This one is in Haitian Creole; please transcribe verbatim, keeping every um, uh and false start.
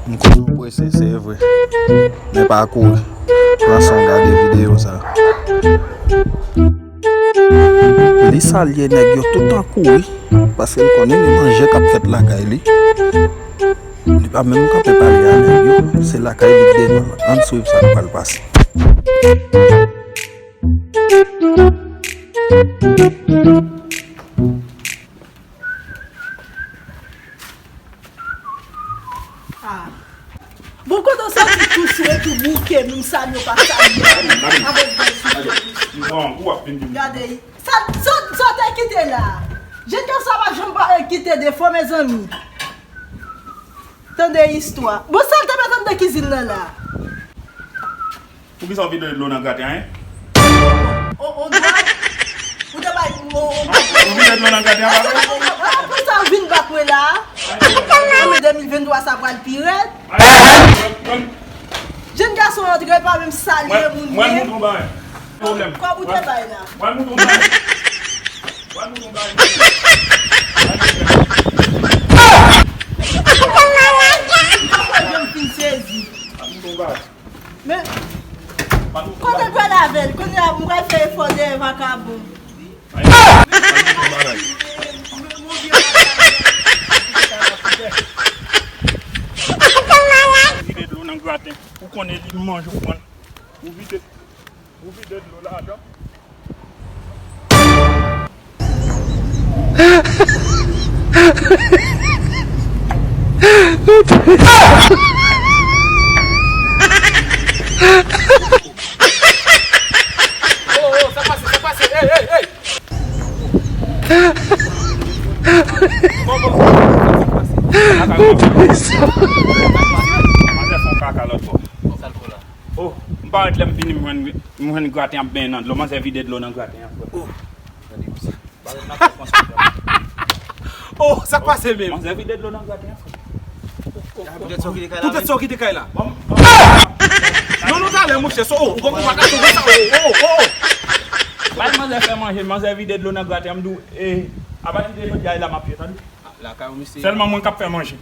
M konnen w prese, se vre. Men pa kouri. Pran san w gade videyo sa. Li salye nèg yo tout an kouri, paske l konnen gen manje k ap fèt lakay li. Li pa menm kanpe pale a nèg yo, se lakay li k devan. Ann swiv sa k pral pase. Ah. Bon, kote w soti tou swe, tou bouke, moun salye w pa salye avèk bèl soutyen. Gade, sa, sa, sa w te kite la. Jèn gason pa janm pa kite defo, mezanmi. Tande istwa. Bon, sa l te mete anndan kizin nan la? Poukisa w vide dlo nan graten an, en? O, o, dwa. Ou te bay, o, o, Ou vide dlo nan graten an, papa? Pou sa w vin bat mwen la? Ane de mil venntwa sa pral pi rèd. Jèn gason antre pa menm salye moun. Mwen, mwen, mwen, mwen, Pwoblèm. Kòb ou te bay la? Mwen, mwen, mwen, mwen, mwen, Mwen fin sezi. Men, kote l pral avè l? Kounye a, mwen pral fè efò dèyè vakabon. Vide dlo nan graten. Ou konnen li manje, ou konn. Ou vide. Ou vide dlo ladan. Oh, oh, sa pase, sa pase. Hey, hey, hey. Bon, bon, bon, sa pase. Manzè fè yon kaka lòt bò. Sa l fè la? Oh, m parèt lè m vini, m jwenn, m jwenn graten ap benyen nan dlo. Manzè vide dlo nan graten an, frè. Oh. Tande misye. Bagay nan kòkons konsa. Oh, sa k pase menm? Manzè vide dlo nan graten an, frè. Poutèt sa w kite kay la. Poutèt sa w kite kay la. Bon, bon. Non, non, talè, monchè, so, oh, ou konn pa ka sove sa, oh, oh, oh. Bay manzè fè manje, manzè vide dlo nan graten an, m di w, eh, apati de jodi a, e la m ap ye, tande. Lakay ou, misye. Sèlman mwen k ap fè manje.